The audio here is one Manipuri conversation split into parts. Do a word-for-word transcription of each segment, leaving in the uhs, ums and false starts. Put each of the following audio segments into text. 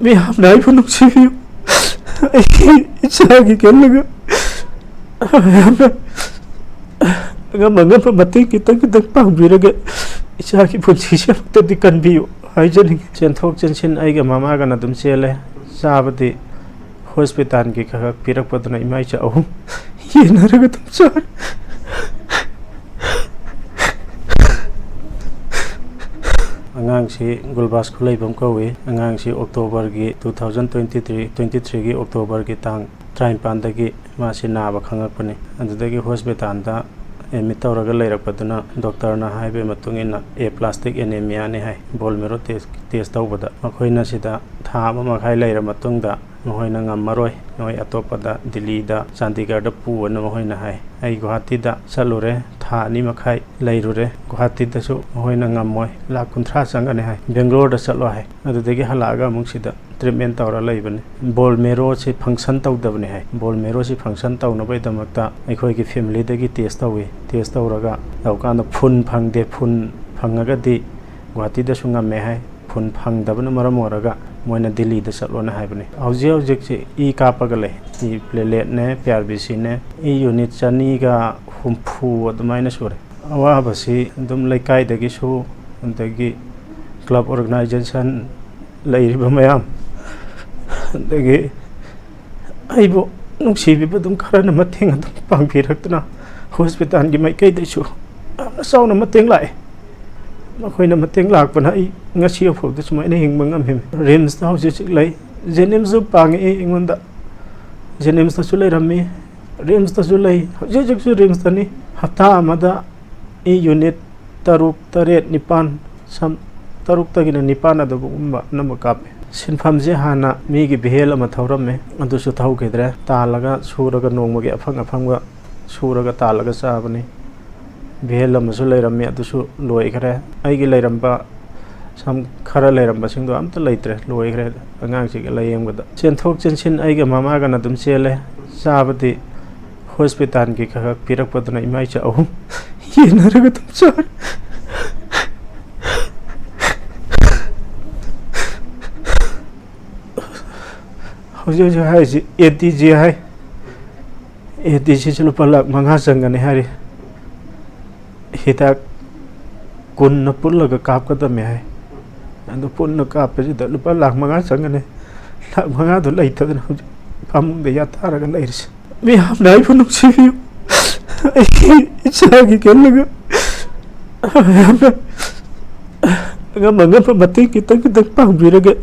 ꯃꯌꯥꯝꯅ ꯑꯩꯕꯨ ꯅꯨꯡꯁꯤꯕꯤꯌꯨ꯫ ꯑꯩ ꯏꯆꯥꯒꯤ ꯈꯜꯂꯒ ꯃꯌꯥꯝꯅ ꯑꯉꯝ ꯑꯉꯝꯕ ꯃꯇꯦꯡ ꯈꯤꯇꯪ ꯈꯤꯇꯪ ꯄꯥꯡꯕꯤꯔꯒ ꯏꯆꯥꯒꯤ ꯄꯨꯟꯁꯤꯁꯦ ꯑꯃꯨꯛꯇꯗꯤ ꯀꯟꯕꯤꯌꯨ ꯍꯥꯏꯖꯅꯤꯡꯉꯤ꯫ ꯆꯦꯟꯊꯣꯛ ꯆꯦꯟꯁꯤꯟ ꯑꯩꯒ ꯃꯃꯥꯒꯅ ꯑꯗꯨꯝ ꯆꯦꯜꯂꯦ꯫ ꯆꯥꯕꯗꯤ ꯍꯣꯁꯄꯤꯇꯥꯜꯒꯤ ꯈꯔ ꯈꯔ ꯄꯤꯔꯛꯄꯗꯨꯅ ꯏꯃꯥ ꯏꯆꯥ ꯑꯍꯨꯝ ꯌꯦꯟꯅꯔꯒ ꯑꯗꯨꯝ ꯆꯥꯔꯦ꯫ ꯑꯉꯥꯡꯁꯤ ꯒꯨꯜꯕꯥꯁ ꯈꯨꯂꯩꯕꯝ ꯀꯧꯏ꯫ ꯑꯉꯥꯡꯁꯤ ꯑꯣꯛꯇꯣꯕꯔꯒꯤ two thousand twenty three, twenty three ꯒꯤ ꯑꯣꯛꯇꯣꯕꯔꯒꯤ ꯇꯥꯡ ꯇꯔꯥꯅꯤꯄꯥꯟꯗꯒꯤ ꯃꯥꯁꯤ ꯅꯥꯕ ꯈꯪꯉꯛꯄꯅꯤ꯫ ꯑꯗꯨꯗꯒꯤ ꯍꯣꯁꯄꯤꯇꯥꯜꯗ ꯑꯦꯗꯃꯤꯠ ꯇꯧꯔꯒ ꯂꯩꯔꯛꯄꯗꯨꯅ ꯗꯣꯛꯇꯔꯅ ꯍꯥꯏꯕꯒꯤ ꯃꯇꯨꯡ ꯏꯟꯅ ꯑꯦ ꯄ꯭ꯂꯥꯁꯇꯤꯛ ꯑꯦꯅꯦꯃꯤꯌꯥꯅꯤ ꯍꯥꯏ꯫ ꯕꯣꯜ ꯃꯦꯔꯣ ꯇꯦꯁ, ꯇꯦꯁ ꯇꯧꯕꯗ ꯃꯈꯣꯏꯅ ꯁꯤꯗ ꯊꯥ ꯑꯃ ꯃꯈꯥꯏ ꯂꯩꯔ ꯃꯇꯨꯡꯗ ꯃꯈꯣꯏꯅ ꯉꯝꯃꯔꯣꯏ, ꯅꯈꯣꯏ ꯑꯇꯣꯞꯄꯗ ꯗꯤꯜꯂꯤꯗ, ꯆꯥꯟꯗꯤꯒꯔꯗ ꯄꯨꯑꯣꯅ ꯃꯈꯣꯏꯅ ꯍꯥꯏ꯫ ꯑꯩ ꯒꯨꯍꯥꯇꯤꯗ ꯆꯠꯂꯨꯔꯦ, ꯊꯥ ꯑꯅꯤ ꯃꯈꯥꯏ ꯂꯩꯔꯨꯔꯦ꯫ ꯒꯨꯍꯥꯇꯤꯗꯁꯨ ꯃꯈꯣꯏꯅ ꯉꯝꯃꯣꯏ, ꯂꯥꯛ ꯀꯨꯟꯊ꯭ꯔꯥ ꯆꯪꯒꯅꯤ ꯍꯥꯏ꯫ ꯕꯦꯡꯒ꯭ꯂꯣꯔꯗ ꯆꯠꯂꯣ ꯍꯥꯏ꯫ ꯑꯗꯨꯗꯒꯤ ꯍꯜꯂꯛꯑꯒ ꯑꯃꯨꯛ ꯁꯤꯗ ꯇ꯭ꯔꯤꯠꯃꯦꯟ ꯇꯧꯔ ꯂꯩꯕꯅꯤ꯫ ꯕꯣꯜ ꯃꯦꯔꯣꯁꯤ ꯐꯪꯁꯟ ꯇꯧꯗꯕꯅꯤ ꯍꯥꯏ꯫ ꯕꯣꯜ ꯃꯦꯔꯣꯁꯤ ꯐꯪꯁꯟ ꯇꯧꯅꯕꯒꯤꯗꯃꯛꯇ ꯑꯩꯈꯣꯏꯒꯤ ꯐꯦꯃꯤꯂꯤꯗꯒꯤ ꯇꯦꯁ ꯇꯧꯏ꯫ ꯇꯦꯁ ꯇꯧꯔꯒ ꯇꯧꯀꯥꯟꯗ ꯐꯨꯟ ꯐꯪꯗꯦ꯫ ꯐꯨꯟ ꯐꯪꯉꯒꯗꯤ ꯒꯨꯍꯥꯇꯤꯗꯁꯨ ꯉꯝꯃꯦ ꯍꯥꯏ꯫ ꯐꯨꯟ ꯐꯪꯗꯕꯅ ꯃꯔꯝ ꯑꯣꯏꯔꯒ ꯃꯣꯏꯅ ꯗꯤꯜꯂꯤꯗ ꯆꯠꯂꯣꯅ ꯍꯥꯏꯕꯅꯤ꯫ ꯍꯧꯖꯤꯛ ꯍꯧꯖꯤꯛꯁꯤ ꯏ ꯀꯥꯞꯄꯒ ꯂꯩ꯫ ꯏ ꯄ꯭ꯂꯦꯂꯦꯠꯅꯦ, ꯄꯤ ꯑꯥꯔ ꯕꯤ ꯁꯤꯅꯦ, ꯏ ꯌꯨꯅꯤꯠ ꯆꯅꯤꯒ ꯍꯨꯝꯐꯨ ꯑꯗꯨꯃꯥꯏꯅ ꯁꯨꯔꯦ꯫ ꯑꯋꯥꯕꯁꯤ ꯑꯗꯨꯝ ꯂꯩꯀꯥꯏꯗꯒꯤꯁꯨ, ꯑꯗꯒꯤ ꯀ꯭ꯂꯕ ꯑꯣꯔꯒꯅꯥꯏꯖꯦꯁꯟ ꯂꯩꯔꯤꯕ ꯃꯌꯥꯝ, ꯑꯗꯒꯤ ꯑꯩꯕꯨ ꯅꯨꯡꯁꯤꯕꯤꯕ ꯑꯗꯨꯝ ꯈꯔꯅ ꯃꯇꯦꯡ ꯑꯗꯨꯝ ꯄꯥꯡꯕꯤꯔꯛꯇꯨꯅ ꯍꯣꯁꯄꯤꯇꯥꯜꯒꯤ ꯃꯥꯏꯀꯩꯗꯩꯁꯨ ꯌꯥꯝꯅ ꯆꯥꯎꯅ ꯃꯇꯦꯡ ꯂꯥꯛꯑꯦ꯫ ꯃꯈꯣꯏꯅ ꯃꯇꯦꯡ ꯂꯥꯛꯄꯅ ꯑꯩ ꯉꯁꯤ ꯐꯥꯎꯗ ꯁꯨꯃꯥꯏꯅ ꯍꯤꯡꯕ ꯉꯝꯃꯤ꯫ ꯔꯤꯝꯁꯇ ꯍꯧꯖꯤꯛ ꯍꯧꯖꯤꯛ ꯂꯩ꯫ ꯖꯦꯅꯤꯝꯁꯁꯨ ꯄꯥꯡꯉꯛꯏ ꯑꯩꯉꯣꯟꯗ꯫ ꯖꯦꯅꯤꯝꯁꯇꯁꯨ ꯂꯩꯔꯝꯃꯤ, ꯔꯤꯝꯁꯇꯁꯨ ꯂꯩ, ꯍꯧꯖꯤꯛ ꯍꯧꯖꯤꯛꯁꯨ ꯔꯤꯝꯁꯇꯅꯤ꯫ ꯍꯞꯇꯥ ꯑꯃꯗ ꯏ ꯌꯨꯅꯤꯠ ꯇꯔꯨꯛ, ꯇꯔꯦꯠ, ꯅꯤꯄꯥꯟ, ꯁꯝ, ꯇꯔꯨꯛꯇꯒꯤꯅ ꯅꯤꯄꯥꯟ ꯑꯗꯨꯒꯨꯝꯕ ꯑꯅꯝꯕ ꯀꯥꯞꯄꯦ꯫ ꯁꯤꯟꯐꯝꯁꯦ ꯍꯥꯟꯅ ꯃꯤꯒꯤ ꯚꯦꯟ ꯑꯃ ꯊꯧꯔꯝꯃꯦ, ꯑꯗꯨꯁꯨ ꯊꯧꯈꯤꯗ꯭ꯔꯦ꯫ ꯇꯥꯜꯂꯒ ꯁꯨꯔꯒ ꯅꯣꯡꯃꯒꯤ ꯑꯐꯪ ꯑꯐꯪꯕ ꯁꯨꯔꯒ ꯇꯥꯜꯂꯒ ꯆꯥꯕꯅꯤ꯫ ꯚꯦꯟ ꯑꯃꯁꯨ ꯂꯩꯔꯝꯃꯤ, ꯑꯗꯨꯁꯨ ꯂꯣꯏꯈ꯭ꯔꯦ꯫ ꯑꯩꯒꯤ ꯂꯩꯔꯝꯕ ꯁꯝ ꯈꯔ ꯂꯩꯔꯝꯕꯁꯤꯡꯗꯣ ꯑꯝꯇ ꯂꯩꯇ꯭ꯔꯦ, ꯂꯣꯏꯈ꯭ꯔꯦ꯫ ꯑꯉꯥꯡꯁꯤꯒ ꯂꯥꯌꯦꯡꯕꯗ ꯆꯦꯟꯊꯣꯛ ꯆꯦꯟꯁꯤꯟ ꯑꯩꯒ ꯃꯃꯥꯒꯅ ꯑꯗꯨꯝ ꯆꯦꯜꯂꯦ꯫ ꯆꯥꯕꯗꯤ ꯍꯣꯁꯄꯤꯇꯥꯜꯒꯤ ꯈꯔ ꯈꯔ ꯄꯤꯔꯛꯄꯗꯨꯅ ꯏꯃꯥ ꯏꯆꯥ ꯑꯍꯨꯝ ꯌꯦꯟꯅꯔꯒ ꯑꯗꯨꯝ ꯆꯥꯔꯦ꯫ ꯍꯧꯖꯤꯛ ꯍꯧꯖꯤꯛ ꯍꯥꯏꯔꯤꯁꯤ ꯑꯦ ꯇꯤ ꯖꯤ ꯍꯥꯏ꯫ ꯑꯦ ꯇꯤ ꯖꯤꯁꯤ ꯂꯨꯄꯥ ꯂꯥꯈ ꯃꯉꯥ ꯆꯪꯒꯅꯤ ꯍꯥꯏꯔꯤ꯫ ꯍꯤꯗꯥꯛ ꯀꯨꯟꯅ ꯄꯨꯜꯂꯒ ꯀꯥꯞꯀꯗꯕꯅꯤ ꯍꯥꯏ꯫ ꯑꯗꯨ ꯄꯨꯟꯅ ꯀꯥꯞꯄꯁꯤꯗ ꯂꯨꯄꯥ ꯂꯥꯈ ꯃꯉꯥ ꯆꯪꯒꯅꯤ꯫ ꯂꯥꯈ ꯃꯉꯥꯗꯨ ꯂꯩꯇꯗꯅ ꯍꯧꯖꯤꯛ ꯐꯃꯨꯡꯗ ꯌꯥꯊꯥꯔꯒ ꯂꯩꯔꯤꯁꯤ꯫ ꯃꯤꯌꯥꯝꯅ ꯑꯩꯕꯨ ꯅꯨꯡꯁꯤꯕꯤꯌꯨ꯫ ꯑꯩ ꯏꯆꯥꯒꯤ ꯈꯜꯂꯒ ꯃꯌꯥꯝꯅ ꯑꯉꯝ ꯑꯉꯝꯕ ꯃꯇꯦꯡ ꯈꯤꯇꯪ ꯈꯤꯇꯪ ꯄꯥꯡꯕꯤꯔꯒ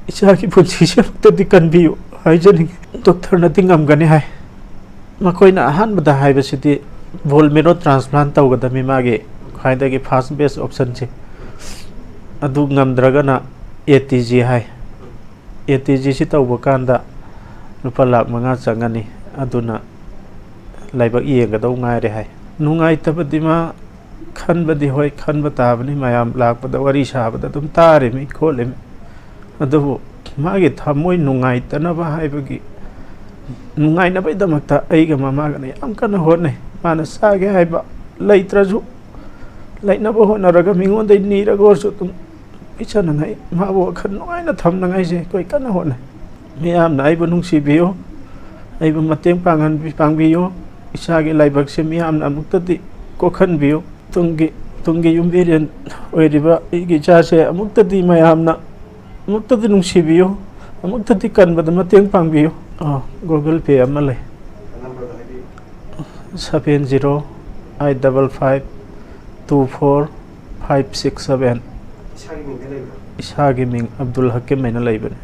ꯏꯆꯥꯒꯤ ꯄꯨꯟꯁꯤꯁꯦ ꯑꯃꯨꯛꯇꯗꯤ ꯀꯟꯕꯤꯌꯨ ꯍꯥꯏꯖꯅꯤꯡꯉꯤ꯫ ꯗꯣꯛꯇꯔꯅꯗꯤ ꯉꯝꯒꯅꯤ ꯍꯥꯏ꯫ ꯃꯈꯣꯏꯅ ꯑꯍꯥꯟꯕꯗ ꯍꯥꯏꯕꯁꯤꯗꯤ ꯕꯣꯜ ꯃꯦꯔꯣ ꯇ꯭ꯔꯥꯟꯁꯄ꯭ꯂꯥꯟ ꯇꯧꯒꯗꯕꯅꯤ, ꯃꯥꯒꯤ ꯈ꯭ꯋꯥꯏꯗꯒꯤ ꯐꯥꯁ ꯕꯦꯁ ꯑꯣꯞꯁꯟꯁꯦ꯫ ꯑꯗꯨ ꯉꯝꯗ꯭ꯔꯒꯅ ꯑꯦ ꯇꯤ ꯖꯤ ꯍꯥꯏ꯫ ꯑꯦ ꯇꯤ ꯖꯤꯁꯤ ꯇꯧꯕ ꯀꯥꯟꯗ ꯂꯨꯄꯥ ꯂꯥꯈ ꯃꯉꯥ ꯆꯪꯒꯅꯤ꯫ ꯑꯗꯨꯅ ꯂꯥꯏꯕꯛ ꯌꯦꯡꯒꯗꯧ ꯉꯥꯏꯔꯦ ꯍꯥꯏ꯫ ꯅꯨꯡꯉꯥꯏꯇꯕꯗꯤ ꯃꯥ ꯈꯟꯕꯗꯤ ꯍꯣꯏ ꯈꯟꯕ ꯇꯥꯕꯅꯤ, ꯃꯌꯥꯝ ꯂꯥꯛꯄꯗ ꯋꯥꯔꯤ ꯁꯥꯕꯗ ꯑꯗꯨꯝ ꯇꯥꯔꯤꯃꯤ ꯈꯣꯠꯂꯤꯃꯤ꯫ ꯑꯗꯨꯕꯨ ꯃꯥꯒꯤ ꯊꯃꯣꯏ ꯅꯨꯡꯉꯥꯏꯇꯅꯕ ꯍꯥꯏꯕꯒꯤ, ꯅꯨꯡꯉꯥꯏꯅꯕꯒꯤꯗꯃꯛꯇ ꯑꯩꯒ ꯃꯃꯥꯒꯅ ꯌꯥꯝ ꯀꯟꯅ ꯍꯣꯠꯅꯩ꯫ ꯃꯥꯅ ꯆꯥꯒꯦ ꯍꯥꯏꯕ ꯂꯩꯇ꯭ꯔꯁꯨ ꯂꯩꯅꯕ ꯍꯣꯠꯅꯔꯒ ꯃꯤꯉꯣꯟꯗꯒꯤ ꯅꯤꯔꯒ ꯑꯣꯏꯔꯁꯨ ꯑꯗꯨꯝ ꯄꯤꯖꯅꯉꯥꯏ, ꯃꯥꯕꯨ ꯋꯥꯈꯜ ꯅꯨꯡꯉꯥꯏꯅ ꯊꯝꯅꯉꯥꯏꯁꯦ ꯑꯩꯈꯣꯏ ꯀꯟꯅ ꯍꯣꯠꯅꯩ꯫ ꯃꯤꯌꯥꯝꯅ ꯑꯩꯕꯨ ꯅꯨꯡꯁꯤꯕꯤꯌꯨ, ꯑꯩꯕꯨ ꯃꯇꯦꯡ ꯄꯥꯡꯍꯟꯕꯤ-, ꯄꯥꯡꯕꯤꯌꯨ꯫ ꯏꯁꯥꯒꯤ ꯂꯥꯏꯕꯛꯁꯦ ꯃꯤꯌꯥꯝꯅ ꯑꯃꯨꯛꯇꯗꯤ ꯀꯣꯛꯍꯟꯕꯤꯌꯨ꯫ ꯇꯨꯡꯒꯤ, ꯇꯨꯡꯒꯤ ꯌꯨꯝꯕꯤꯔꯦꯟ ꯑꯣꯏꯔꯤꯕ ꯑꯩꯒꯤ ꯏꯆꯥꯁꯦ ꯑꯃꯨꯛꯇꯗꯤ ꯃꯌꯥꯝꯅ ꯑꯃꯨꯛꯇꯗꯤ ꯅꯨꯡꯁꯤꯕꯤꯌꯨ, ꯑꯃꯨꯛꯇꯗꯤ ꯀꯟꯕꯗ ꯃꯇꯦꯡ ꯄꯥꯡꯕꯤꯌꯨ꯫ ꯑꯥ, Google Pay ꯑꯃ ꯂꯩ꯫ ꯅꯝꯕꯔꯗꯣ ꯍꯥꯏꯕꯤꯌꯨ꯫ Seven zero eight double five two four five six seven꯫ ꯏꯁꯥꯒꯤ ꯃꯤꯡꯗ ꯂꯩꯕ꯭ꯔꯥ? ꯏꯁꯥꯒꯤ ꯃꯤꯡ ꯑꯕꯗꯨꯜ ꯍꯀꯤꯝ ꯍꯥꯏꯅ ꯂꯩꯕꯅꯤ꯫